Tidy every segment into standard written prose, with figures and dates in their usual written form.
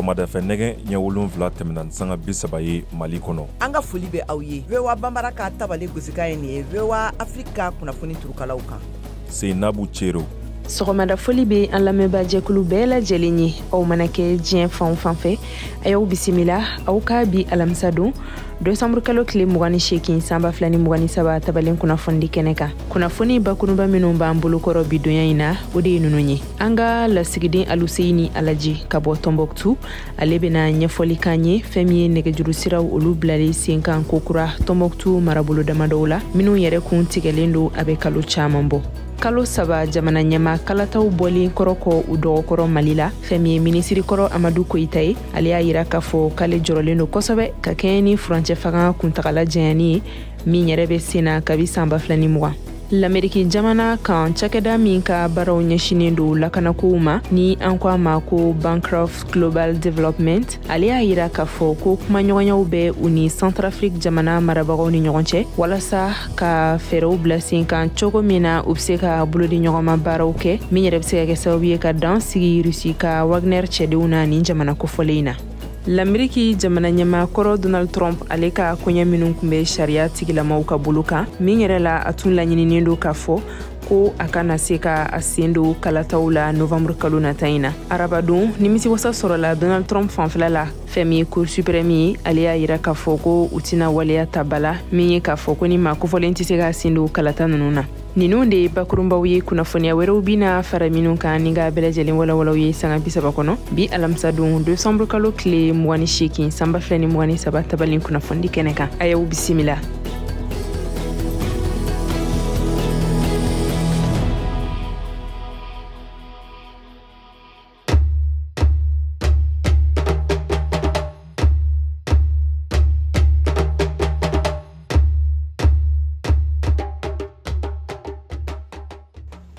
Sɔgɔmadafɛ nɛgɛ ɲɛ 7 tɛmɛna ni sanga 30 ye Mali kɔnɔ. An ka foli bɛ aw ye. VOA Banbara ka tabale gosikan ye nin ye. VOA Afrique ka kunnafoni turukalaw kan. Seinabu Cero. Sɔgɔmada foli bɛ an lamɛnbaajɛkulu bɛɛ lajɛlen ye. Aw mana kɛ diɲɛ fan o fan fɛ, a y'aw bisimila aw ka bi alamisa don décembre kalo tile 28 san 2023 tabalen kunnafonidi kɛnɛ kan. Kunnafoni bakurunba minnu b'an bolokɔrɔ bi donya in na, o de ye ninnu ye. An ka lasigiden Aluseyini Alaji ka bɔ Tɔnbɔkutu, ale bɛna ɲɛfɔli k'an ye fɛn min ye nɛgɛjuru siraw olu bilalen sen kan kokura Tɔnbɔkutu marabolo damadɔw la, minnu yɛrɛ kun tigɛlen don a bɛ kalo caman bɔ. Kalo 3 jamana ɲɛmaa kalataw bɔlen kɔrɔ kɔ u dɔgɔkɔrɔ Mali la, fɛn min ye minisiri kɔrɔ Amadu Koyita ye, ale y'a yira k'a fɔ k'ale jɔrɔlen don kosɛbɛ ka kɛɲɛ ni furancɛ fanga kuntagala janyani ye min yɛrɛ bɛ sen na kabi san 2020. Lameriki jamana kan cakɛda min ka baaraw ɲɛsinnen don lakanakow ma ni an ko a ma ko Bancroft Global Development, ale y'a yira k'a fɔ ko kumaɲɔgɔnyaw bɛ u ni Centrafrique jamana marabagaw ni ɲɔgɔn cɛ walasa ka fɛɛrɛw bila sen kan cogo min na u bɛ se ka bolodiɲɔgɔnma baaraw kɛ min yɛrɛ bɛ se ka kɛ sababu ye ka dan sigi Rusi ka Wagner cɛdenw na nin jamana kofɔlen in na. Lameriki jamana ɲɛmaa kɔrɔ Donald Trump ale ka koɲɛ minnu tun bɛ sariya tigilamaw ka bolo kan min yɛrɛ la a tun laɲininen don k'a fɔ ko a kana se ka a sen don kalataw la novembre kalo nata in na. Arabadon nimisiwasa sɔrɔla Donald Trump fanfɛla la fɛn min ye Cour suprême ye, ale y'a yira k'a fɔ ko u tɛna waleya ta ba la min ye k'a fɔ ko ni maa kofɔlen tɛ se k'a sen don kalata ninnu na. Ninnu de ye bakurunbaw ye kunnafoniya wɛrɛw bɛna fara minnu kan ni ka bɛɛ lajɛlen walawalaw ye sanga 30 kɔnɔ bi alamisadon décembre kalo tile 28 san 2023 tabalen kunnafonidi kɛnɛ kan. A y'aw bisimila.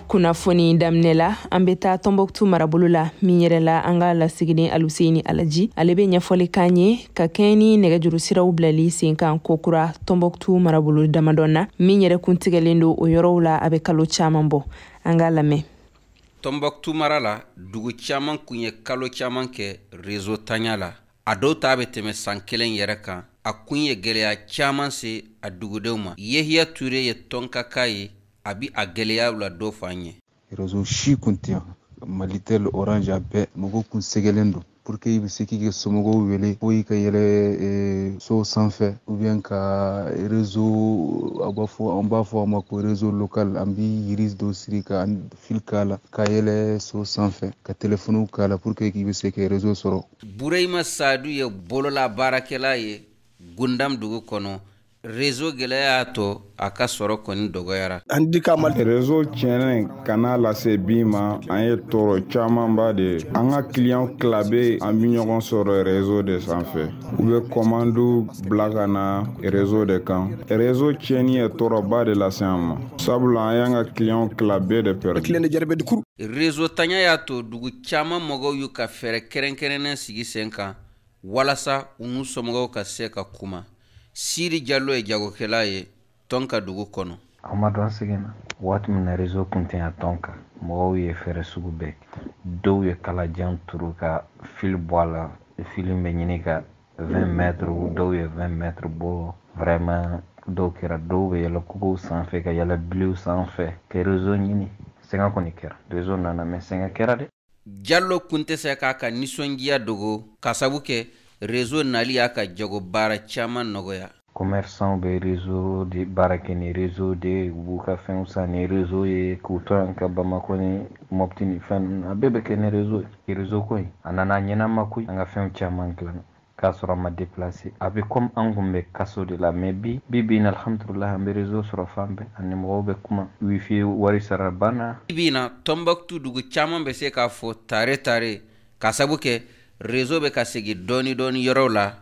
Kunnafoni daminɛ la an bɛ taa Tɔnbɔkutu marabolo la min yɛrɛ la an ka lasigiden Aluseyini Alaji ale bɛ ɲɛfɔli k'an ye ka kɛɲɛ ni nɛgɛjuru siraw bilali sen kan kokura Tɔnbɔkutu marabolo damadɔ na min yɛrɛ kun tigɛlen don o yɔrɔw la a bɛ kalo caman bɔ. An k'a lamɛn. Tɔnbɔkutu mara la dugu caman kun ye kalo caman kɛ réseau tanya la, a dɔw ta bɛ tɛmɛ san kelen yɛrɛ kan. A kun ye gɛlɛya caman se a dugudenw ma. Yehiya Ture ye tɔnkaka ye, a bi a gɛlɛyaw la dɔ f'an ye. Réseau si kun tɛ yan, Malitel, Orange a bɛɛ mɔgɔw kun sɛgɛlen don pour que i bɛ se k'i ka somɔgɔw wele fo i ka yɛlɛ so sanfɛ ou bien ka réseau a b'a fɔ an b'a fɔ a ma ko réseau local, an bi yiri dɔ siri ka fil k'a la ka yɛlɛ so sanfɛ ka téléphone k'a la pour que k'i bɛ se ka réseau sɔrɔ. Bureyima Sadu ye bolola baarakɛla ye Gundam dugu kɔnɔ. Réseau gɛlɛya y'a to a ka sɔrɔ kɔni dɔgɔyara. An di ka Mali réseau tiɲɛnen kana lase bi ma, an ye tɔɔrɔ camanba de ye. An ka client tila bɛ an bi ɲɔgɔn sɔrɔ réseau de sanfɛ. U bɛ commande bila ka na réseau de kan. Réseau tiɲɛni ye tɔɔrɔba de lase an ma. Sabula an y'an ka client tila bɛɛ de perdu. Client de jarabe de kuru. Réseau tanya y'a to dugu caman mɔgɔw y'u ka fɛɛrɛ kɛrɛnkɛrɛnnen sigi sen kan walasa u n'u somɔgɔw ka se ka kuma. Siri Jalo ye jagokɛla ye Tɔnka dugu kɔnɔ. An ma dɔn sɛgɛn na waati min na réseau kun tɛ yan Tɔnka, mɔgɔw ye fɛɛrɛ sugu bɛɛ kɛ. Dɔw ye kalajan turu ka fil bɔ a la, fil bɛ ɲini ka 20 mètres, dɔw ye 20 mètres bɔ. Vraiment dɔw kɛra, dɔw bɛ yɛlɛ kogow sanfɛ ka yɛlɛ biliw sanfɛ ka réseau ɲini. Sɛgɛn kɔni kɛra, réseau nana mais sɛgɛn kɛra dɛ. Jalo kun tɛ se k'a ka nisɔndiya dogo ka sabu kɛ réseau nali y'a ka jago baara caman nɔgɔya. Commerçant bɛ réseau de baara kɛ ni réseau de, u b'u ka fɛnw san ni réseau ye, k'u to yan ka Bamakɔ ni Mopti ni fɛn ninnu, a bɛɛ bɛ kɛ ni réseau ye. Réseau ko in a nana ɲɛnama koyi, an ka fɛnw caman dilan k'a sɔrɔ a ma déplacer. A bɛ comme an kun bɛ kaso de la, mais bi bi in alhamdulilah an bɛ réseau sɔrɔ fan bɛɛ, ani mɔgɔw bɛ kuma, wifi wari sara banna. Bi in na Tɔnbɔkutu dugu caman bɛ se k'a fɔ tare tare ka sabu kɛ réseau bɛ ka segin dɔɔni dɔɔni yɔrɔw la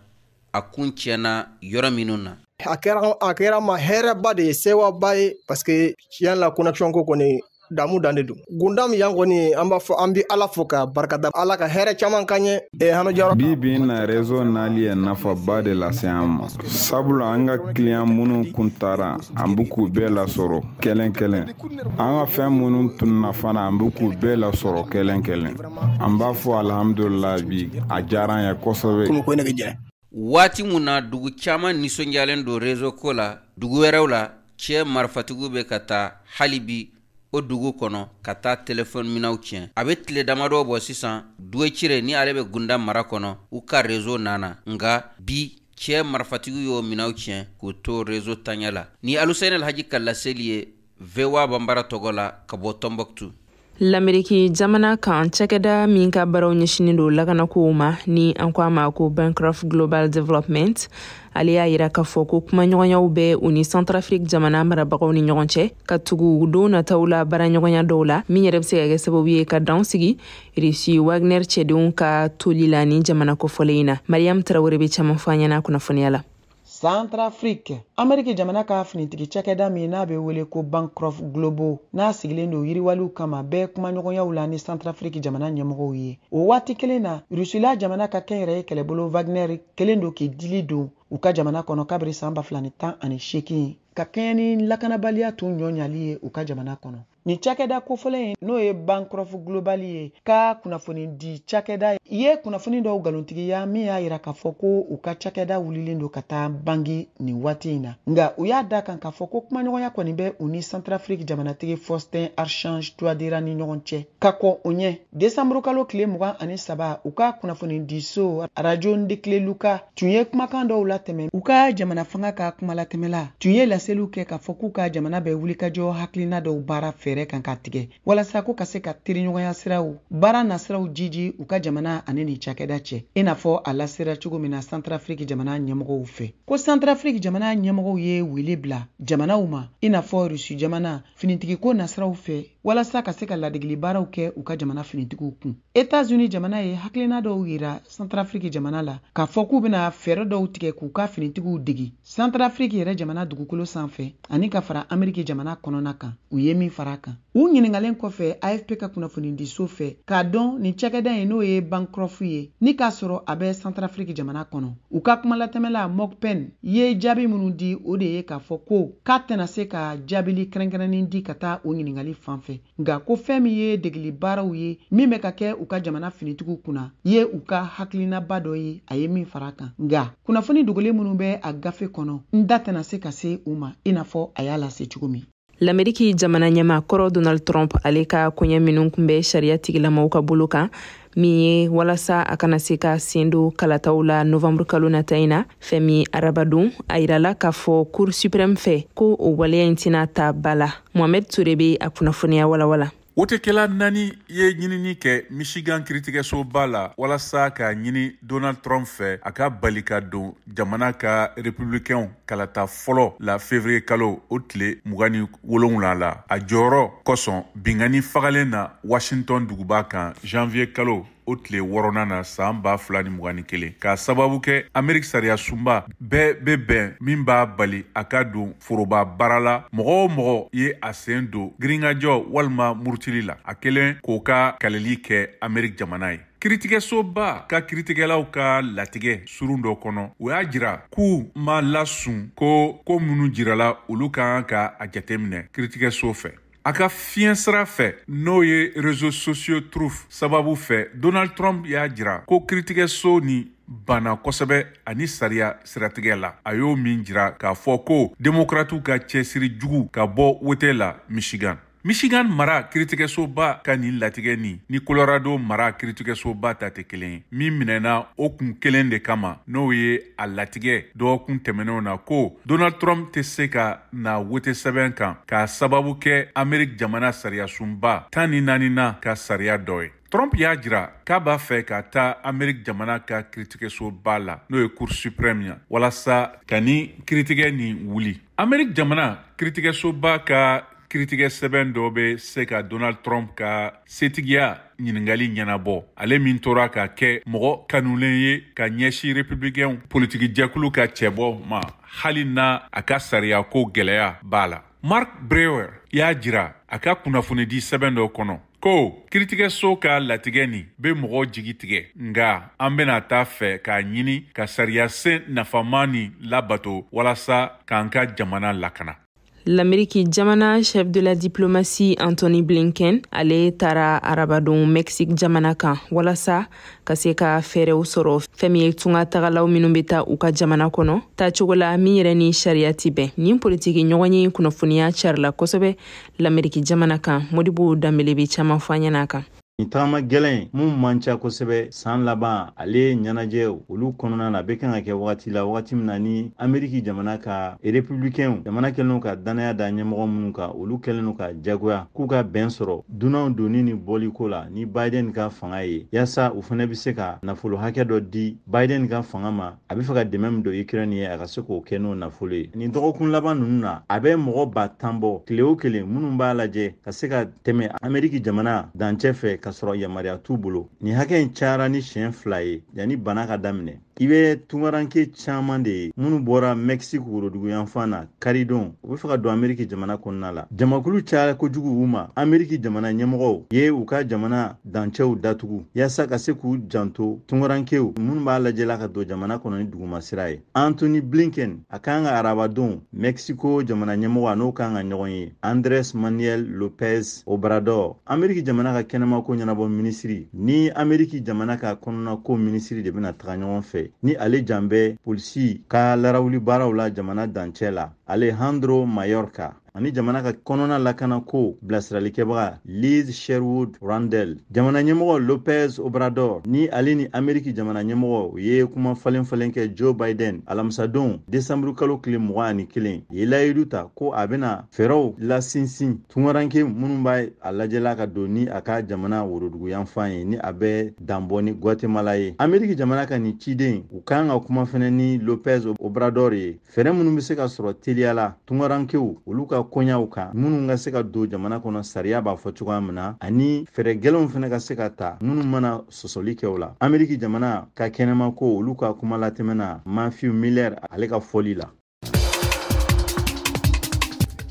a kun tiɲɛna yɔrɔ minnu na. A kɛra ma hɛrɛba de ye, sewaba ye, parce que tiɲɛ la connexion ko kɔni Damu dan de don. Gundam yan kɔni, an b'a fɔ an bɛ Ala fo ka barikada, Ala ka hɛrɛ caman kan ye. Hano Jara. Bi bi in na, réseau nali ye nafaba de lase an ma, sabula an ka kiliyan minnu kun taara, an bɛ k'u bɛɛ lasɔrɔ kelen kelen. An ka fɛn minnu tununa fana, an bɛ k'u bɛɛ lasɔrɔ kelen kelen. An b'a fɔ alhamdulila bi, a diyara an ye kosɛbɛ. Waati mun na dugu caman nisɔndiyalen don réseau ko la, dugu wɛrɛw la, cɛ marifatigiw bɛ ka taa hali bi o dugu kɔnɔ ka taa telefɔni minɛnw tiɲɛ. A bɛ tile damadɔ bɔ sisan, Duwecire ni ale bɛ Gunda mara kɔnɔ, u ka réseau nana, nka bi cɛ marifatigiw y'o minɛnw tiɲɛ k'u to réseau taɲɛ la. Ni Alusɛni Alhaji ka laseli ye VOA Banbara tɔgɔ la ka bɔ Tɔnbɔkutu. Lameriki jamana kan, cakɛda min ka baaraw ɲɛsinin don lakanakow ma, ni an ko a ma ko Bancroft Global Development, ale y'a yira k'a fɔ ko kumaɲɔgɔnyaw bɛ u ni Centrafrique jamana marabagaw ni ɲɔgɔn cɛ, ka tugu don nataw la baaraɲɔgɔnya dɔw la, min yɛrɛ bɛ se ka kɛ sababu ye ka dan sigi Rusi Wagner cɛdenw ka toli la ni jamana kofɔlen in na. Mariam Tarawele bɛ caman fɔ an ɲɛna kunnafoniya la. Centrafrique, Ameriki jamana ka finitigi cakɛda min n'a bɛ wele ko Bancroft Global, n'a sigilen don yiriwaliw kama, bɛɛ kumaɲɔgɔnyaw la ni Centrafrique jamana ɲɛmɔgɔw ye. O waati kelen na, Rusila jamana ka kɛnyɛrɛye kɛlɛbolo Wagner kelen don k'i dili don u ka jamana kɔnɔ kabiri san 2018, ka kɛɲɛ ni lakanabaliya tun ɲɔ ɲali ye u ka jamana kɔnɔ. Nin cakɛda kofɔlen ye, n'o ye Bancroft Global ye, ka kunnafoni di cakɛda ye kunnafoni dɔw nkalontigiya min y'a yira k'a fɔ ko u ka cakɛda wulilen don ka taa Bangi nin waati in na. Nka u y'a da kan k'a fɔ ko kumaɲɔgɔnya kɔni bɛ u ni Centrafrique jamanatigi Faustin Archange Touadéra ni ɲɔgɔn cɛ. Ka kɔn o ɲɛ, desanburu kalo tile 23, u ka kunnafoni diso Radio Ndekleluka tun ye kumakan dɔw latɛmɛ. U ka jamana fanga ka kumalatɛmɛla tun ye laseliw kɛ k'a fɔ k'u ka jamana bɛ wulikajɔ hakilina dɔw baara fɛɛrɛ kan ka tigɛ walasa ko ka se ka teriɲɔgɔnya siraw, baara nasiraw jiji u ka jamana ani nin cakɛda cɛ, i n'a fɔ a lasera cogo min na Centrafrique jamana ɲɛmɔgɔw fɛ. Ko Centrafrique jamana ɲɛmɔgɔw ye wele bila jamanaw ma, i n'a fɔ Rusi jamana, finitigiko nasiraw fɛ, walasa ka se ka ladegili baaraw kɛ u ka jamana finitigiw kun. Etats-Unis jamana ye hakilina dɔw yira Centrafrique jamana la k'a fɔ k'u bɛna fɛɛrɛ dɔw tigɛ k'u ka finitigiw degi Centrafrique yɛrɛ jamana dugukolo sanfɛ, ani ka fara Ameriki jamana kɔnɔna kan. U ye min fara kan, u ɲiningalen kɔfɛ AFP ka kunnafonidiso fɛ k'a dɔn nin cakɛda in, n'o ye Bancroft ye, ni k'a sɔrɔ a bɛ Centrafrique jamana kɔnɔ, u ka kumalatɛmɛla Mokpen ye jaabi minnu di, o de ye k'a fɔ ko k'a tɛna se ka jaabili kɛrɛnkɛrɛnnen di ka taa o ɲiningali fan fɛ, nka ko fɛn min ye degeli baaraw ye min bɛ ka kɛ u ka jamana finitigiw kunna ye u ka hakilinaba dɔ ye, a ye min fara kan. Nka kunnafoni dogolen minnu bɛ a gafe kɔnɔ, n da tɛna se ka se u ma, i n'a fɔ a y'a lase cogo min. Lameriki jamana ɲɛma kɔrɔ Donald Trump, ale ka koɲɛ minnu kun bɛ sariya tigilamaw ka bolo kan, min ye walasa a kana se ka sen don kalataw la novembre kalo nata in na, fɛn min arabadon a yirala k'a fɔ Cour suprême fɛ ko o waleya in tɛna ta ba la. Mohamed Toure bɛ a kunnafoniya walawala. Wotekɛla naani ye ɲinini kɛ Michigan kiritigɛsoba la walasa ka ɲini Donald Trump fɛ a ka bali ka don jamana ka republicainw kalata fɔlɔ la février kalo o tile 27 la, a jɔyɔrɔ kosɔn binkanni fagalen na Washington duguba kan janvier kalo o tile 6nan na san 2021, k'a sababu kɛ Ameriki sariya sunba bɛɛ bɛ bɛn min b'a bali a ka don foroba baara la, mɔgɔ o mɔgɔ ye a sen don girinkajɔ walima murutili la, a kelen k'o ka kaleli kɛ Ameriki jamana ye. Kiritigɛsoba ka kiritigɛlaw ka latigɛ surun dɔ kɔnɔ, u y'a jira k'u ma lasun ko ko minnu jirala, olu ka kan ka a jateminɛ kiritigɛso fɛ. A ka fiɲɛ sira fɛ, n'o ye réseaux sociaux Truth sababu fɛ, Donald Trump y'a jira ko kiritigɛso ni banna kosɛbɛ ani sariya siratigɛ la, a y'o min jira k'a fɔ ko demokratiw ka cɛsiri jugu ka bɔ wote la Michigan. Michigan mara kiritigɛsoba ka nin latigɛ ni Colorado mara kiritigɛsoba ta tɛ kelen ye, min minɛna o kun kelen de kama, n'o ye a latigɛ dɔgɔkun tɛmɛnenw na ko Donald Trump tɛ se ka na wote sɛbɛn kan k'a sababu kɛ Ameriki jamana sariyasunba 14nan ka sariya dɔ ye. Trump y'a jira k'a b'a fɛ ka taa Ameriki jamana ka kiritigɛsoba la, n'o ye Cour suprême ye, walasa ka ni kiritigɛ nin wuli. Ameriki jamana kiritigɛsoba ka kiritigɛ sɛbɛn dɔ bɛ se ka Donald Trump ka setigiya ɲiningali ɲɛnabɔ, ale min tora ka kɛ mɔgɔ kanulen ye ka ɲɛsin republicain politikijɛkulu ka cɛbɔ ma, hali n'a a ka sariyako gɛlɛya b'a la. Mark Brewer y'a jira a ka kunnafonidi sɛbɛn dɔ kɔnɔ ko kiritigɛso ka latigɛ nin bɛ mɔgɔw jigi tigɛ, nka an bɛna taa fɛ k'a ɲini ka sariyasen nafama nin labato walasa k'an ka jamana lakana. L'Amérique jamana chef de la diplomatie Anthony Blinken ale taara arabadon Mexique jamana kan walasa ka se ka fɛɛrɛw sɔrɔ fɛn min ye tunga tagalaw minnu bɛ taa u ka jamana kɔnɔ taacogo la min yɛrɛ ni sariya ti bɛn. Nin politiki ɲɔgɔnye kunnafoniya carila kosɛbɛ l'Amérique jamana kan. Modibo Danbele bɛ caman fɔ an ɲɛna a kan. Nin tagama gɛlɛn mun man ca kosɛbɛ san laban, ale ɲɛnajɛ olu kɔnɔna na, a bɛ kan ka kɛ wagati la, wagati min na ni Ameriki jamana ka républicain jamana kɛlen ka danaya da ɲɛmɔgɔ minnu kan, olu kɛlen ka jagoya k'u ka bɛn sɔrɔ dunanw donni ni bɔliko la ni Biden ka fanga ye, yaasa u fana bɛ se ka nafolo hakɛ dɔ di Biden ka fanga ma. A bɛ fɛ ka dɛmɛ min don Ukraine ye, a ka se k'o kɛ n'o nafolo ye. Nin dɔgɔkun laban ninnu na, a bɛ mɔgɔ 10,000 bɔ tile o kelen minnu b'a lajɛ ka se ka tɛmɛ Ameriki jamana dancɛ fɛ ka sɔrɔ yamaruya t'u bolo. Nin hakɛ in cayara ni siɲɛ 2 ye yanni bana ka daminɛ. I bɛ tungaranke caman de ye minnu bɔra Mexique woroduguyanfan na karidon, u bɛ fɛ ka don Ameriki jamana kɔnɔna la. Jamakulu cayara kojugu u ma. Ameriki jamana ɲɛmɔgɔw ye u ka jamana dancɛw datugu yaasa ka se k'u janto tungarankew minnu b'a lajɛla ka don jamana kɔnɔ ni dugumasira ye. Anthony Blinken a kan ka arabadon Mexico jamana ɲɛmɔgɔ a n'o kan ka ɲɔgɔn ye Andres Manuel Lopez Obrador. Ameriki jamana ka kɛnɛmako ɲɛnabɔ minisiri ni Ameriki jamana ka kɔnɔnako minisiri de bɛna taga ɲɔgɔn fɛ ni ale jan bɛ polisi ka larawuli baaraw la jamana dancɛ la, Alejandro Mayorkas, ani jamana ka kɔnɔna lakanako bilasiralikɛbaga Liz Sherwood Randall. Jamana ɲɛmɔgɔ Lopez Obrador ni ale ni Ameriki jamana ɲɛmɔgɔ ye kuma falen falen kɛ Joe Biden alamisadon desanburu kalo tile 21, ye layidu ta ko a bɛna fɛɛrɛw lasinsin tungaranke minnu b'a a lajɛla ka don ni a ka jamana woroduguyanfan ye ni a bɛ danbɔ ni Guatemala ye. Ameriki jamana ka nin ciden u kan ka kuma fɛnɛ ni Lopez Obrador ye fɛɛrɛ minnu bɛ se ka sɔrɔ teliya la tungarankew olu ka koɲaw kan minnu ka se ka don jamana kɔnɔ sariya b'a fɔ cogoya min na, ani fɛɛrɛ gɛlɛnw fɛnɛ ka se ka ta minnu mana sɔsɔli kɛ o la. Ameriki jamana ka kɛnɛmako olu ka kuma latɛmɛna Matthew Miller ale ka fɔli la.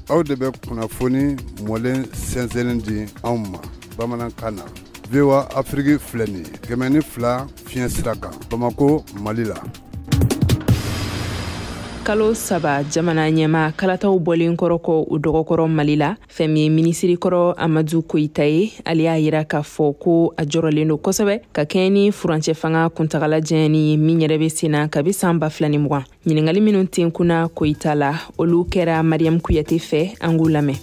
Aw de bɛ kunnafoni mɔlen sɛnsɛnnen di anw ma bamanankan na. VOA Afrique filɛ nin ye 102 fiɲɛ sira kan Bamako, Mali la. Kalo 3 jamana ɲɛma kalataw bɔlen kɔrɔ kɔ u dɔgɔkɔrɔ Mali la, fɛn min ye minisiri kɔrɔ Amadu Koyita ye, ale y'a yira k'a fɔ ko a jɔrɔlen don kosɛbɛ ka kɛɲɛ ni furancɛ fanga kuntagala janyani ye min yɛrɛ bɛ sen na kabi san 2020. Ɲininkali minnu tenkunna Koyita la, olu kɛra Mariam Kuyate fɛ, an k'u lamɛn.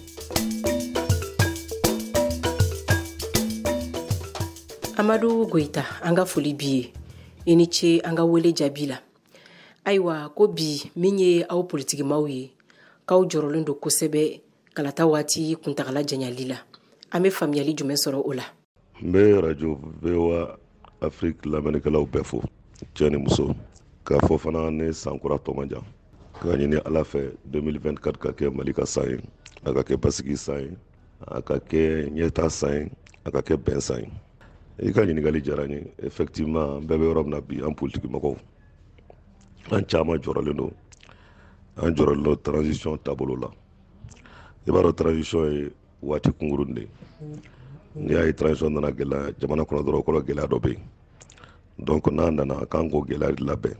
Amadu Goyita, an ka foli b'i ye. I ni ce an ka wele jaabi la. Ayiwa, ko bi min ye aw politikimaw ye, k'aw jɔrɔlen don kosɛbɛ kalata waati kuntagala janyali la, an bɛ faamuyali jumɛn sɔrɔ o la? N bɛ radio VOA Afrique lamɛnnikɛlaw bɛɛ fo, cɛ ni muso, k'a fɔ fana ne sankura tɔ man jan, k'a ɲini Ala fɛ 2024 ka kɛ Mali ka san ye, a ka kɛ basigi san ye, a ka kɛ ɲɛta san ye, a ka kɛ bɛn san ye. I ka ɲininkali diyara n ye. Effectivement, an bɛɛ bɛ yɔrɔ min na bi, an politiki mɔgɔw, an caman jɔrɔlen don, an jɔrɔlen don transition taabolo la. I b'a dɔn transition ye waati kunkurunnin de ye. N'i y'a ye transition nana gɛlɛya jamana kɔnɔ dɔrɔn, o kɔrɔ gɛlɛya dɔ bɛ yen. Donc n'a nana, an kan k'o gɛlɛya de labɛn.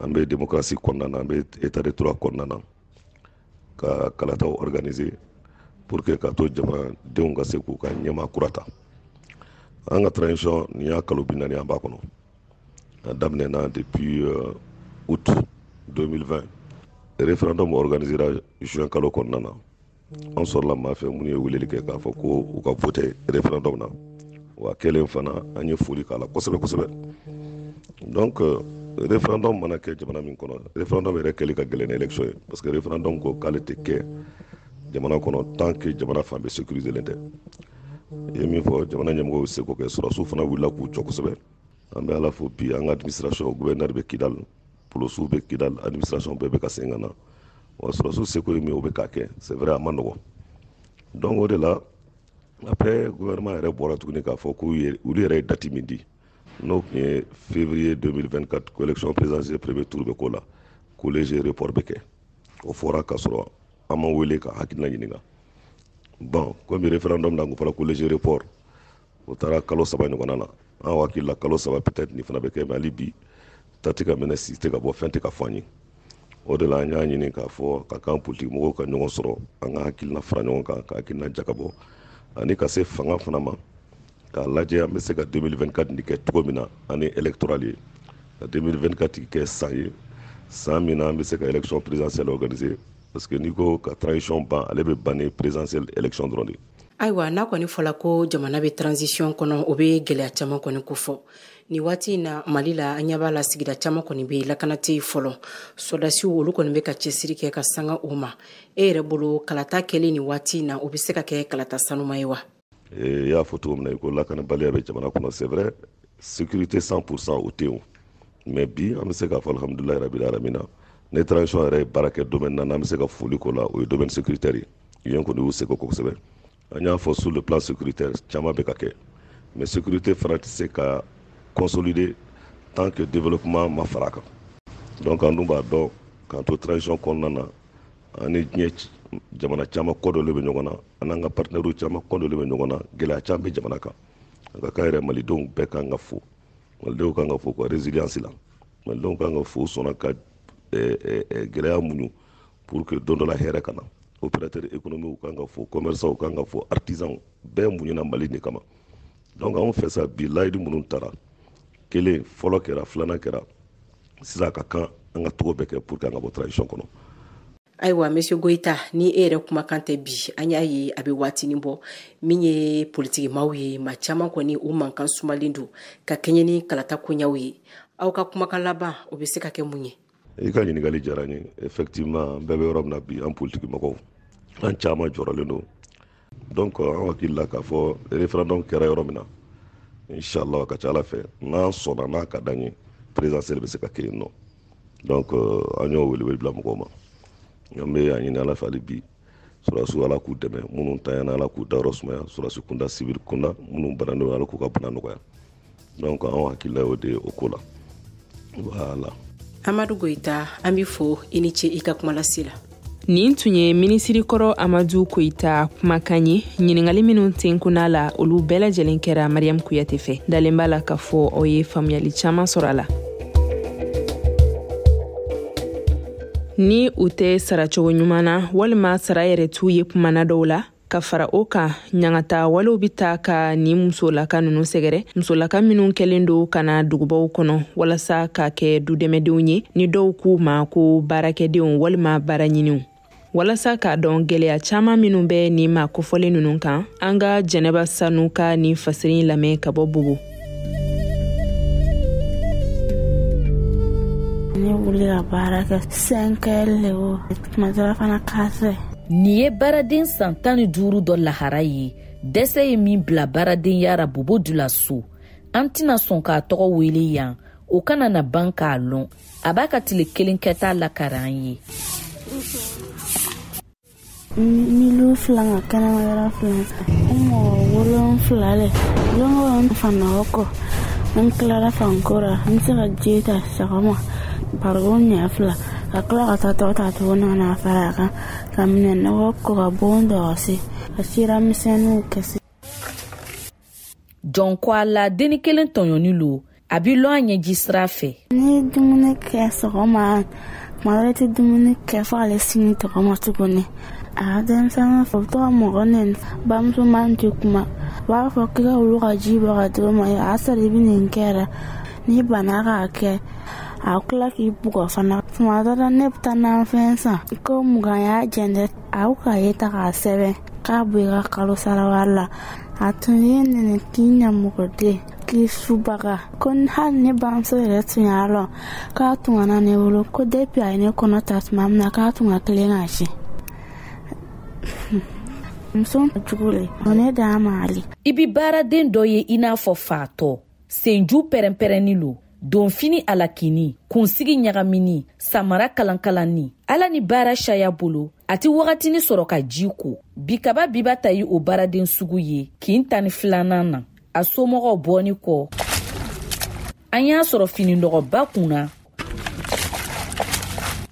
An bɛ démocratie kɔnɔna na, an bɛ état de droit kɔnɔna na, ka kalataw organiser pour que ka to jamanadenw ka se k'u ka ɲɛmaa kura ta. An ka transition nin y'a kalo 40 an b'a kɔnɔ. A daminɛna depuis août 2020. Référendum organisera juin kalo kɔnɔna na. An sɔrɔla maa fɛ minnu ye weleli kɛ k'a fɔ ko u ka voter référendum na. Wa kɛlen fana, an ye foli k'a la kosɛbɛ kosɛbɛ. Donc référendum mana kɛ jamana min kɔnɔ, référendum yɛrɛ kɛli ka gɛlɛn ni élection ye, parce que référendum ko k'ale tɛ kɛ jamana kɔnɔ tant que jamana fan bɛɛ sécurisé len tɛ. I ye min fɔ, jamana ɲɛmɔgɔw seko kɛ, sɔrɔdasiw fana wulila k'u jɔ kosɛbɛ. An bɛ Ala fo bi, an ka administration, gouverneur bɛ Kidal, polisiw bɛ Kidal, administration bɛɛ bɛ ka segin ka na. Wa sɔrɔdasiw seko ye min ye, o bɛ k'a kɛ. C'est vrai, a ma nɔgɔn. Donc o de la, après gouvernement yɛrɛ bɔra tuguni k'a fɔ k'u olu yɛrɛ ye date min di, n'o tun ye février 2024, ko élection présidentielle premier tour bɛ k'o la, ko léger report bɛ kɛ. O fɔra k'a sɔrɔ An ma wele ka hakilina ɲininka. Bon, komi référendum na kun fɔra ko léger report, o taara kalo 3 ɲɔgɔnna na. An hakili la kalo 3 peut-être nin fana bɛ kɛ, mais hali bi ta tɛ ka minɛ, si tɛ ka bɔ, fɛn tɛ ka fɔ an ye. O de la an y'a ɲini k'a fɔ ka kan politiki mɔgɔw ka ɲɔgɔn sɔrɔ, an ka hakilina fara ɲɔgɔn kan, ka hakilina jagabɔ, ani ka se fanga fana ma k'a lajɛ an bɛ se ka 2024 nin kɛ cogo min na année électorale ye, ka 2024 kɛ san ye, san min na an bɛ se ka élection présidentielle organiser, parce que n'i ko ka transition ban, ale bɛ ban ni présidentielle élection dɔrɔn de. Ayiwa, n'a kɔni fɔla ko jamana bɛ transition kɔnɔ, o bɛ gɛlɛya caman kɔni kofɔ. Nin waati in na Mali la, an ɲɛ b'a la sigida caman kɔni bɛ lakana tɛ yen fɔlɔ. Sɔrɔdasiw olu kɔni bɛ ka cɛsiri kɛ ka sanga o ma. E yɛrɛ bolo, kalata kɛlen nin waati in na, o bɛ se ka kɛ kalata sanuma ye wa? I y'a fɔ cogo min na, i ko lakanabaliya bɛ jamana kɔnɔ, c'est vrai, sécurité 100% o tɛ yen, mais bi an bɛ se k'a fɔ alhamdulilayi rabil alamina, ne transition yɛrɛ ye baara kɛ domaine na, n'an bɛ se ka foli k'o la, o ye domaine sécuritaire ye. Yen kɔni y'u seko kosɛbɛ. An y'a fɔ sur le plan sécuritaire caman bɛ ka kɛ, mais sécurité fana tɛ se ka consolider tant que développement ma fara a kan. Donc an dun b'a dɔn k'an to transition kɔnɔna na, an ni diɲɛ jamana caman kɔ dɔlen bɛ ɲɔgɔn na, an n'an ka partenaires caman kɔ dɔlen bɛ ɲɔgɔn na, gɛlɛya caman bɛ jamana kan. A ka kan yɛrɛ malidenw bɛɛ kan ka fo, malidenw kan ka fo ka résilience la, malidenw kan ka fo sɔnna ka gɛlɛya muɲu pour que don dɔ la hɛrɛ ka na. Opérateur économique kan ka fo, commerçant kan ka fo, artisan bɛɛ muɲuna Mali de kama. Donc anw fɛ sa bi, layidu minnu tara, kelen fɔlɔ kɛra, filanan kɛra, sisan ka kan an ka togo bɛɛ kɛ pour que an ka bɔ transition kɔnɔ. Ayiwa, monsieur Goyita, ni e yɛrɛ kumakan tɛ bi, an y'a ye a bɛ waatinin bɔ, min ye politikimaw ye, maa caman kɔni u mankan sumalen don ka kɛɲɛ ni kalata koɲaw ye. Aw ka kumakan laban, o bɛ se ka kɛ mun ye? I ka ɲininkali diyara n ye. Effectivement, an bɛɛ bɛ yɔrɔ min na bi, an politiki mɔgɔw, an caman jɔrɔlen don. Donc an hakili la k'a fɔ référendum kɛra yɔrɔ min na, inchallah a ka ca Ala fɛ, n'an sɔnna, n'a ka d'an ye, présidentielle bɛ se ka kɛ yen nɔ. Donc an y'o welewele bila mɔgɔw ma. An bɛ a ɲini Ala fɛ hali bi, sɔrɔdasiw Ala k'u dɛmɛ, minnu tanyana Ala k'u dayɔrɔ sumaya, sɔrɔdasi kunda, civil kunda, minnu bananen don Ala k'u ka bana nɔgɔya. Donc anw hakilila y'o de ye o ko la. Voilà. Amadu Goyita, an b'i fo, i ni ce i ka kuma lase la. Nin tun ye minisiri kɔrɔ Amadu Koyita kumakan ye. Ɲiningali minnu tenkunna la, olu bɛɛ lajɛlen kɛra Mariam Kuyate fɛ. Dalen b'a la k'a fɔ aw ye faamuyali caman sɔrɔ a la. Ni u tɛ saracogo ɲuman na walima sara yɛrɛ t'u ye kumana dɔw la, ka fara o kan, ɲangata walew bɛ taa ka nin musolaka ninnu sɛgɛrɛ, musolaka minnu kɛlen don ka na dugubaw kɔnɔ walasa ka kɛ dudɛmɛdenw ye, ni dɔw k'u ma ko baarakɛdenw walima baaraɲiniw. Walasa k'a dɔn gwɛlɛya caaman minnu bɛ nin maa kofɔlen ninnu kan, an ka Jɛnɛba Sanu ka nin fasiri lamɛn ka bɔ Bobo. Ne wuli ka baara kɛ 5 heures le o, tuma dɔ la fana 4 heures. Nin ye baaraden san 15 dɔ lahara ye, dɛsɛ ye min bila baaradenya ra Bobo Dioulasso. An tɛna sɔn k'a tɔgɔ wele yan, o kana na ban k'a lɔn. A b'a ka tile kelen kɛta lakari an ye. Milu fila ka kɛnɛma yɔrɔ fila, n mɔgɔ 7 le. Don o don n fanɔgɔ kɔ, n tilara fanko ra, n bɛ se ka ji ta sɔgɔma barikon ɲɛ 2, ka tila ka taa tɔ ta tuguni ka na fara a kan, ka minɛ nɔgɔ ko ka bon dɔgɔsi, ka sira misɛnninw kɛsi. Jɔn ko a la, denni kelen tɔɲɔni lo, a bi lɔn a ɲɛji sira fɛ. Ni ye dumuni kɛ sɔgɔma, tuma dɔ la i tɛ dumuni kɛ fo ale sini tɔgɔma tuguni. A ka denmisɛnninw fɛ, u bɛ to ka mɔgɔ nɛni, bamuso man tɛ kuma. U b'a fɔ k'i ka wulu ka ji bɔ ka di o ma, a y'a sɔrɔ i bɛ nin kɛ yɛrɛ. N'i banna k'a kɛ, a tila k'i bugɔ fana. Tuma dɔ la ne bɛ taa nafɛn san, ko 20 y'a jɛn dɛ, a y'o kaye ta k'a sɛbɛn k'a bɔ i ka kalo sara wari la. A tun ye nɛni k'i ɲɛmɔgɔden, k'i subaga, ko hali ne bamuso yɛrɛ tun y'a lɔn k'a tun ka na ne bolo, ko depuis a ye ne kɔnɔ ta tuma min na k'a tun ka tilen k'a si. Muso jugu le, o ne d'a ma hali. I bi baaraden dɔ ye i n'a fɔ fatɔ, senju pɛrɛnpɛrɛnni lo, donfini alakini, kunsigi ɲagamini, samara kalankalanni. Ala ni baara saya bolo, a ti wagatini sɔrɔ ka ji ko. Bi kaba biba ta ye o baaraden sugu ye kin 12nan na. A somɔgɔw bɔni kɔ, an y'a sɔrɔ fininɔgɔba kunna.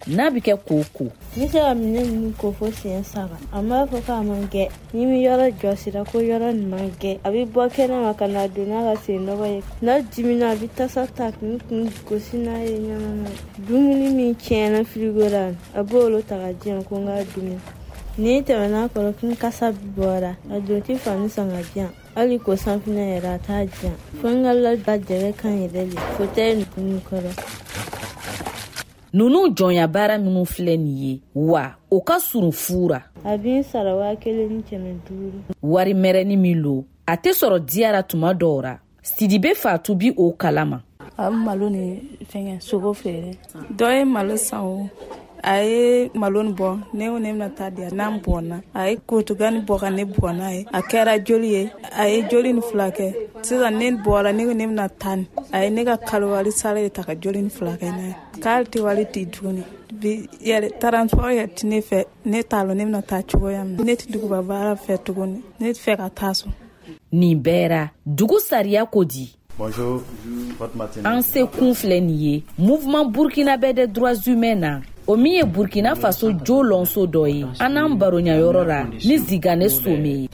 n'a bɛ kɛ k'o ko. N bɛ se ka minɛn ninnu ko fo siɲɛ 3. A m'a fɔ k'a man gɛ. Ni min yɔrɔ jɔsira ko yɔrɔ nin man gɛ, a bɛ bɔ kɛnɛ ma ka na don n'a ka sen nɔgɔ ye. N'a dimina, a bɛ tasa ta k'i kun gosi n'a ye ɲɛnama. Dumuni min tiɲɛna firigo la, a b'olu ta ka di yan ko n k'a dun. Ni tɛmɛna kɔrɔ ko n kasa bɔra, a don tɛ fani san ka di yan. Hali ko sanfinɛ yɛrɛ a t'a di yan. Fo n ka lada jɛgɛ kan yɛrɛ de, fauteuil ninnu kɔrɔ. Ninnu jɔnya baara minnu filɛ nin ye, wa o ka surun fura. A bɛ n sara 1500. Wari mɛrɛni min lo, a tɛ sɔrɔ diyara tuma dɔw ra. Sidibe Fatu bi o kalama. A bɛ malo ni fɛngɛ sogo feere. Dɔ ye malo san o, a ye malo nin bɔ, ne ko ne bɛna taa di yan, n'an bɔnna. A ye kotugani bɔ ka ne bɔn n'a ye. A kɛra joli ye, a ye joli nin fila kɛ. Sisan ne bɔra, ne ko ne bɛna taa nin. A ye ne ka kalo wari sara de ta ka joli nin fila kɛ n'a ye. K'ale tɛ wari di tuguni. Bi yɛrɛ transport yɛrɛ tɛ ne fɛ, ne t'a lɔn ne bɛna taa cogoya min na. Ne tɛ duguba baara fɛ tuguni, ne tɛ fɛ ka taa so. Nin bɛɛ ra, dugu sariya ko di? Bonjour, An se kun filɛ nin ye Mouvement burkinabè des droits humains na, o min ye Burkina Faso jo lɔnso dɔ ye. An n'an baroɲayɔrɔ la ni Zigane Some ye.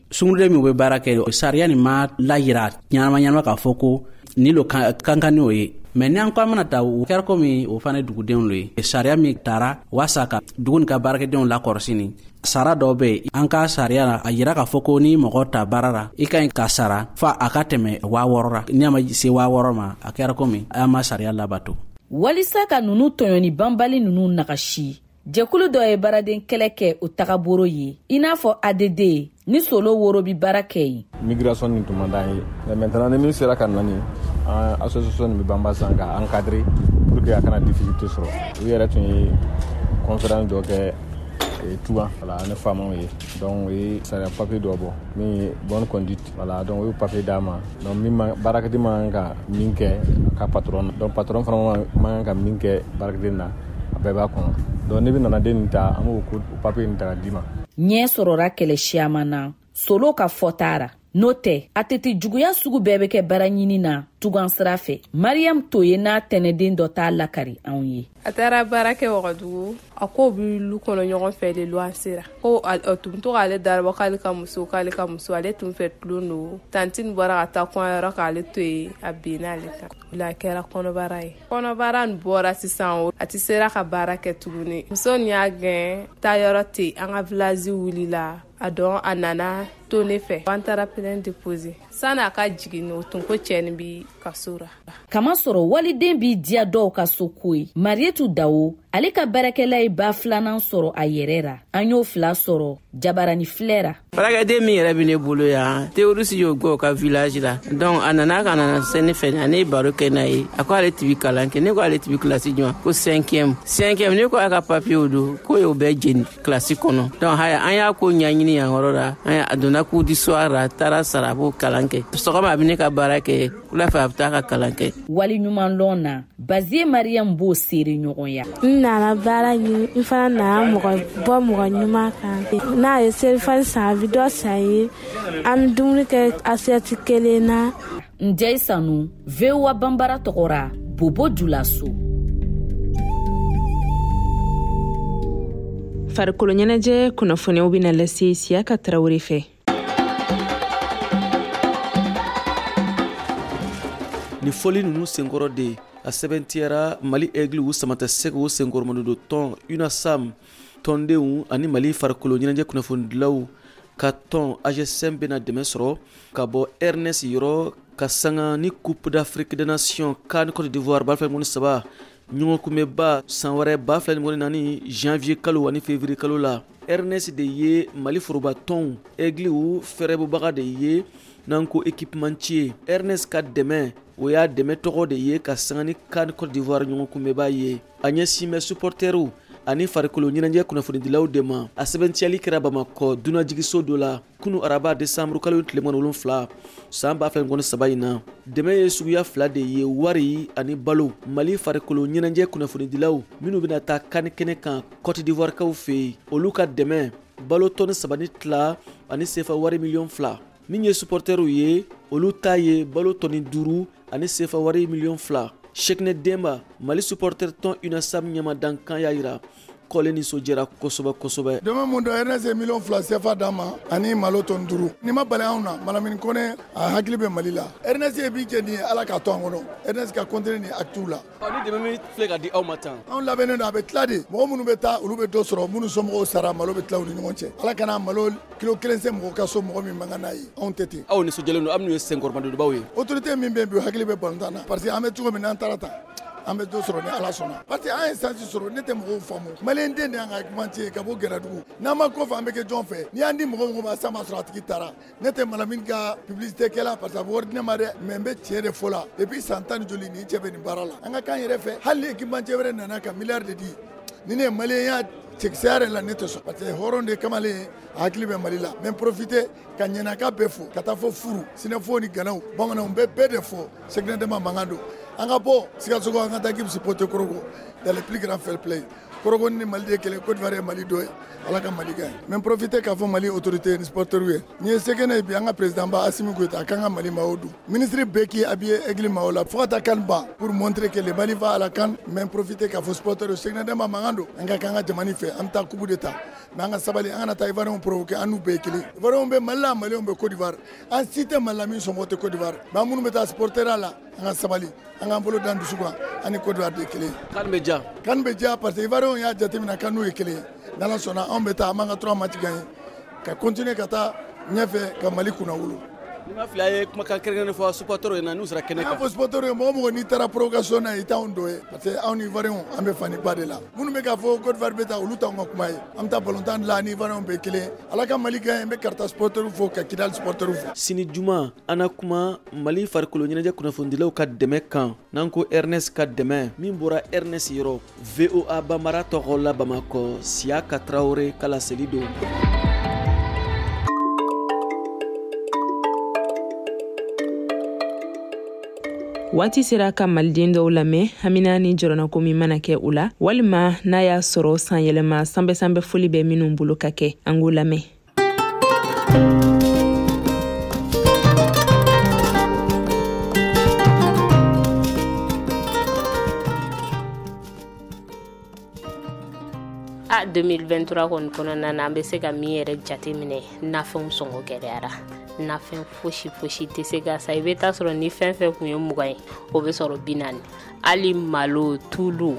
Sunguruden min bɛ baara kɛ, sariya nin ma layira ɲɛnama ɲɛnama k'a fɔ ko ni lo kan kan n'o ye. Mɛ ni an ko an bɛna ta, o kɛra komi o fana ye dugudenw lo ye. Sariya min tara waasa ka dugu nin ka baarakɛdenw lakɔrɔsi, ni sara dɔw bɛ yen, an ka sariya la a yira k'a fɔ ko ni mɔgɔ ta baara la, i ka ɲi ka sara fa a ka tɛmɛ 6000 ra. Ni a ma se 6000 ma, a kɛra komi an ma sariya labato. Walisa ka nunu tɔɲɔni banbali nunu nagasi, jɛkulu dɔ ye baaraden kɛlɛ kɛ o tagaboro ye, i n'a fɔ ADD ni solo woro bi baara kɛ yen. Migration nin tun man d'an ye, mais maintenant ni min sera ka na nin, an association nin bɛ banba sisan ka encadrer pour que a kana difficulté sɔrɔ. U yɛrɛ tun ye conférence dɔ kɛ Touba, voilà, ne faamaw ye. Donc u ye sariya papier dɔ bɔ min ye bonne conduite, voilà. Donc u y'o papier d'a ma. Donc min ma baarakɛden man kan ka min kɛ a ka patron na, donc patron fana man kan ka min kɛ baarakɛden na, a bɛɛ b'a kɔnɔ. Donc n'i bɛ nana den nin ta, an b'o papier nin ta ka d'i ma. Ɲɛ sɔrɔra kɛlɛ siyaman na solo ka fɔta ra. N'o tɛ, a tɛ juguya sugu bɛɛ bɛ kɛ baara ɲini na tugan sira fɛ. Mariam Toye n'a tɛnɛden dɔ t'a lakari anw ye. A taara baara kɛ Wagadugu, a k'o bɛ lu kɔnɔ ɲɔgɔn fɛ de luwanse ra. Ko a tun bɛ to k'ale darabɔ k'ale ka muso, k'ale ka muso, ale tun fɛ tulon don. Tantine bɔra ka taa kɔɲɔyɔrɔ k'ale to yen, a binna ale kan. La kɛra kɔnɔbara ye. Kɔnɔbara nin bɔra sisan, a tɛ sera ka baara kɛ tuguni. Muso nin y'a gɛn, taa yɔrɔ tɛ, an ka village wulila. A dɔn a nana to ne fɛ. An taara plainte déposer. Sanni a ka jigin, o tun ko cɛ nin bi kaso ra. Kamasɔrɔ waliden b'i diya dɔw ka so ko ye. Marietu Dawo, ale ka baarakɛla ye ba filanan sɔrɔ a yɛrɛ ra. An y'o fila sɔrɔ jabarani filɛ ra. Baarakɛden min yɛrɛ bɛ ne bolo yan, terroriste y'o gɛn o ka village la. Donc a nana ka na se ne fɛ, ne ye baro kɛ n'a ye. A ko ale tun bɛ kalan kɛ, ne ko ale tun bɛ kilasi jumɛn, ko 5e. 5e, ne ko a ka papier don, k'o y'o bɛɛ jeni kilasi kɔnɔ. Donc haya, an y'a ko ɲɛɲini yan yɔrɔ la, an a donna cours du soir la, a taara sara, a b'o kalan kɛ. Sɔgɔma a bɛ ne ka baara kɛ, wula fɛ a bɛ taa ka kalan kɛ. Wali ɲuman lɔn na, Bazie Mariam b'o seere ɲɔgɔn ya. N nana baara ɲini, n fana nana mɔgɔ bɔ mɔgɔ ɲuman kan. N'a ye selifani san, a bɛ dɔ san ye. An bɛ dumuni kɛ assiette kelen na. Njɛyi Sanu, VOA Banbara tɔgɔ ra, Bobo Julaso. Farikolo ɲɛnajɛ kunnafoniyaw bɛna lase Siyaka Tarawele fɛ. Ni fɔli ninnu senkɔrɔ de, a sɛbɛntiyara Mali Aigle Samatasɛgɛw senkɔrɔmadon tɔn UNASAM tɔndenw ani Mali farikolo ɲɛnajɛ kunnafonidilaw ka tɔn AGSM bɛna dɛmɛ sɔrɔ ka bɔ Ernest yɔrɔ ka sanga ni Coupe d'Afrique des Nations CAN Côte d'Ivoire 2023 ɲɔgɔnkunbɛnba san wɛrɛ 2024 janvier kalo ani février kalo la. Ernest de ye Mali forobatɔnw Aiglew fɛrɛbɔbaga de ye n'an ko équipementier. Ernest ka dɛmɛ, o y'a dɛmɛ tɔgɔ de ye ka sanga ni CAN Côte d'Ivoire ɲɔgɔnkunbɛnba ye. A ɲɛsin bɛ supporteriw ani farikolo ɲɛnajɛ kunnafonidilaw de ma. A sɛbɛntiyali kɛra Bamakɔ dunanjiginso dɔ la kunu araba décembre kalo tile 27 san 2023 in na. Dɛmɛ ye suguya fila de ye, wari ani balo. Mali farikolo ɲɛnajɛ kunnafonidilaw minnu bɛna taa CAN kɛnɛ kan Côte d'Ivoire kaw fɛ yen, olu ka dɛmɛ balo tɔni 3.5 ani sefa wari 2 miliyɔn. Min ye supporteriw ye, olu ta ye balo tɔni 5 ani sefa wari 2 miliyɔn. Cheicknè Demba, Mali supporter tɔn UNASAM ɲɛmadankan y'a yira k'ale nisɔndiyara kosɛbɛ kosɛbɛ. Dɛmɛ mun don, Ernest ye 2 miliyɔn CFA d'an ma ani malo tɔni 5. Ni ma bali anw na, Malamine Kone a hakili bɛ Mali la. Ernest ye min kɛ nin ye, Ala k'a to an kɔnɔ. Ernest ka continuer nin acte la. Ni dɛmɛ min filɛ ka di aw ma tan. Anw labɛnnen don, a bɛ tila de. Mɔgɔ minnu bɛ taa, olu bɛ dɔ sɔrɔ, minnu somɔgɔw sara, malo bɛ tila u ni ɲɔgɔn cɛ. Ala kana malo kilo 1 se mɔgɔ ka so, mɔgɔ min man kan n'a ye. Anw tɛ ten. Aw nisɔndiyalen don, aw minnu ye senkɔrɔmadonbaw ye. Autorité min bɛ yen bi, u hakili bɛ balontan na, parce que an bɛ cogo min n'an taara tan, an bɛ dɔ sɔrɔ ni Ala sɔnna, parce que an ye chance sɔrɔ. Ne tɛ mɔgɔw faamu, maliyɛn den de y'an ka équipementier ye ka bɔ Gɛrɛdugu. N'an ma kɔfɛ, an bɛ kɛ jɔn fɛ? N'i y'an di mɔgɔ mɔgɔ ma, san b'a sɔrɔ a tigi taara. Ne tɛ Malamine ka publicité kɛla, parce que a bɛ wari di ne ma dɛ, mais n bɛ tiɲɛ de fɔ la. Depuis san tan ni joli nin cɛ bɛ nin baara la, an ka k'an yɛrɛ fɛ. Hali ni équipementier wɛrɛ nana ka miliyari de di, ni ne ye maliyɛnya cɛkisɛya yɛrɛ la, ne tɛ sɔn, parce que hɔrɔn de kamalen, a hakili bɛ Mali la. N bɛ profiter ka ɲɛnaka bɛɛ fo, ka taa fɔ furu sinɛfo ni ganaw, bamananw bɛ bɛɛ de fo. Cheicknè Demba mankan don. An ka bɔ Sikaso, an ka taa k'i bɛ supporter Korhogo dans le plus grand fair play. Korhogo ni Mali de ye kelen, Côte d'Ivoire ye Mali dɔ ye. Ala ka Mali gagner. N bɛ profiter k'a fɔ Mali autorité ni supporter ye, ni ye se kɛ ne ye bi, an ka président ba Assimi Goïta, a kan ka Mali maillot don, ministre bɛɛ k'i habillé Aigle maillot la fo ka taa CAN ban, pour montrer que le Mali va à la CAN. N bɛ profiter k'a fɔ supporter ye, Cheicknè Demba mankan don. An ka k'an ka jamana fɛ, an bɛ taa coupe de ta, mais an ka sabali, an kana taa Ivoirien provoquer. An n'u bɛɛ ye kelen. Ivoirien bɛ Mali la, Maliyɛnw bɛ Côte d'Ivoire. An si tɛ Mali la min sɔngɔ tɛ Côte d'Ivoire, mais an minnu bɛ taa supporter la, an ka sabali, an k'an bolo dan dusu kan. An ni Côte d'Ivoire de ye kelen. CAN bɛ diya. CAN bɛ diya, parce que Ivoirien y'a jateminɛ kan n'u ye kelen ye. N'Ala sɔnna, anw bɛ taa, an b'an ka 3 match gagner ka continuer ka taa ɲɛfɛ ka Mali kunna wolo. Ni ma fili, a ye kumakan kɛrɛnkɛrɛnnen fɔ supporter ɲɛna n'u sera kɛnɛ kan. An fɔ supporter ye, mɔgɔ mɔgɔ n'i taara provocation na, i t'anw dɔ ye, parce que anw ni Ivoirien an bɛ fani ba de la. Minnu bɛ k'a fɔ Côte d'Ivoire bɛ taa, olu t'anw ka kuma ye. An bɛ taa balontan de la, ani Ivoirien bɛɛ kelen. Ala ka Mali gagner. N bɛ Karata supporter fo, ka Kidali supporter fo. Sini juma, an na kuma Mali farikolo ɲɛnajɛ kunnafonidilaw ka dɛmɛ kan, n'an ko Ernest ka dɛmɛ min bɔra Ernest yɔrɔ. VOA Bambara tɔgɔ la, Bamakɔ, Siyaka Tarawele ka laseli don. Waati sera ka maliden dɔw lamɛn, hamina ni jɔrɔnako min mana kɛ u la, walima n'a y'a sɔrɔ sanyɛlɛma sanbɛ-sanbɛ foli bɛ minnu bolo ka kɛ, an k'o lamɛn. A 2023 kɔni kɔnɔna na, an bɛ se ka min yɛrɛ jate minɛ, nafɛnw sɔngɔ gɛlɛyara. Nafɛn fosi fosi tɛ se ka san. I bɛ taa sɔrɔ ni fɛn fɛn kun ye 20 ye, o bɛ sɔrɔ 40. Hali malo, tulu,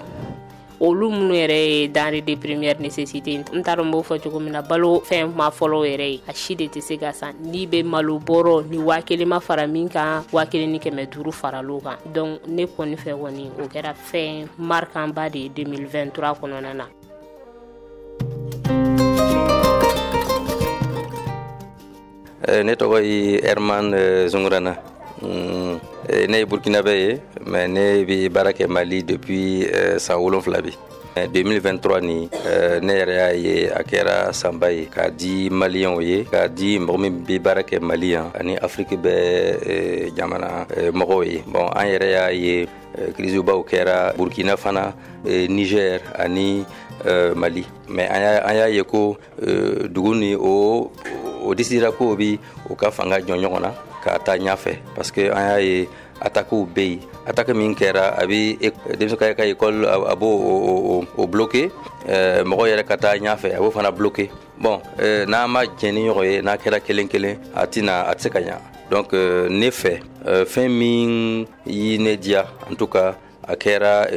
olu minnu yɛrɛ ye denrée de première nécessité, n t'a dɔn n b'o fɔ cogo min na, balo fɛn ma fɔlɔ yɛrɛ ye, a si de tɛ se ka san. N'i bɛ malo bɔrɔ ni 1000 ma fara min kan, 1500 faral'o kan. Donc ne kɔni fɛ kɔni, o kɛra fɛn marquant ba de ye 2023 kɔnɔna na. Ne tɔgɔ ye Herman Zungurana. Ne ye burkinabɛ ye, mais ne bɛ baara kɛ Mali depuis san 7 bi. 2023 ni, ne yɛrɛ y'a ye a kɛra sanba ye k'a di maliyɛnw ye, k'a di mɔgɔ min bɛ baara kɛ Mali yan ani Afiriki bɛɛ jamana mɔgɔw ye. Bon, an yɛrɛ y'a ye kirisibaw kɛra Burkina fana, Niger ani Mali, mais an y'a ye ko dugu ni o décidera ko bi u ka fanga jɔ ɲɔgɔn na ka taa ɲɛfɛ, parce que an y'a ye attaquew bɛ yen. Attaque min kɛra, a bɛ denmisɛn ka école, a b'o o bloqué, mɔgɔ yɛrɛ ka taa ɲɛfɛ, a b'o fana bloqué. Bon, n'an ma jɛn ni ɲɔgɔn ye, n'a kɛra kelen kelen, a tɛna, a tɛ se ka ɲa. Donc ne fɛ, fɛn min ye ne diya, en tout cas, a kɛra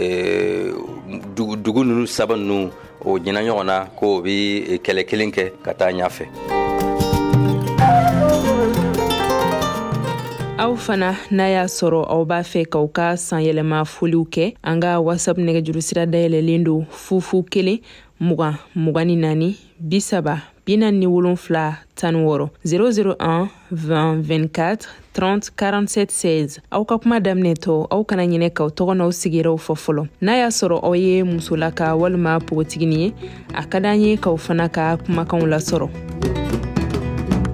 dugu ninnu saba ninnu o ɲɛna ɲɔgɔn na k'o bɛ kɛlɛ kelen kɛ ka taa ɲɛfɛ. Aw fana, n'a y'a sɔrɔ aw b'a fɛ k'aw ka sanyɛlɛma foliw kɛ, an ka WhatsApp nɛgɛjuru sira dayɛlɛlen don: 0 0 1 20 24 30 47 16, 001 20 24 30 47 16. Aw ka kuma daminɛtɔ, aw kana ɲinɛ k'aw tɔgɔ n'aw sigiyɔrɔw fɔ fɔlɔ. N'a y'a sɔrɔ aw ye musolaka walima npogotigini ye, a ka d'an ye k'aw fana ka kumakanw lasɔrɔ.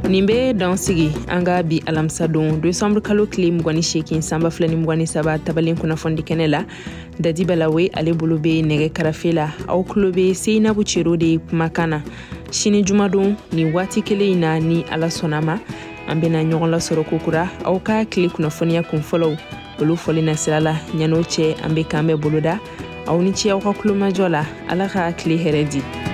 Nin bɛ dan sigi an ka bi alamisadon, desanburu kalo tile 28, san 2023, tabalen kunnafoni kɛnɛ la. Dadi Balawe, ale bolo bɛ nɛgɛ karafe la. Aw tulo bɛ Seyinabu Cero de kumakan na. Sini jumadon, nin waati kelen in na, ni Ala sɔnna ma, an bɛna ɲɔgɔn lasɔrɔ kokura. Aw ka tile kunnafoniya kun fɔlɔw. Olu fɔli na sira la, ɲan'o cɛ, an be kan bɛ boloda. Aw ni ce aw ka kulomajɔ la. Ala ka tile hɛrɛ di.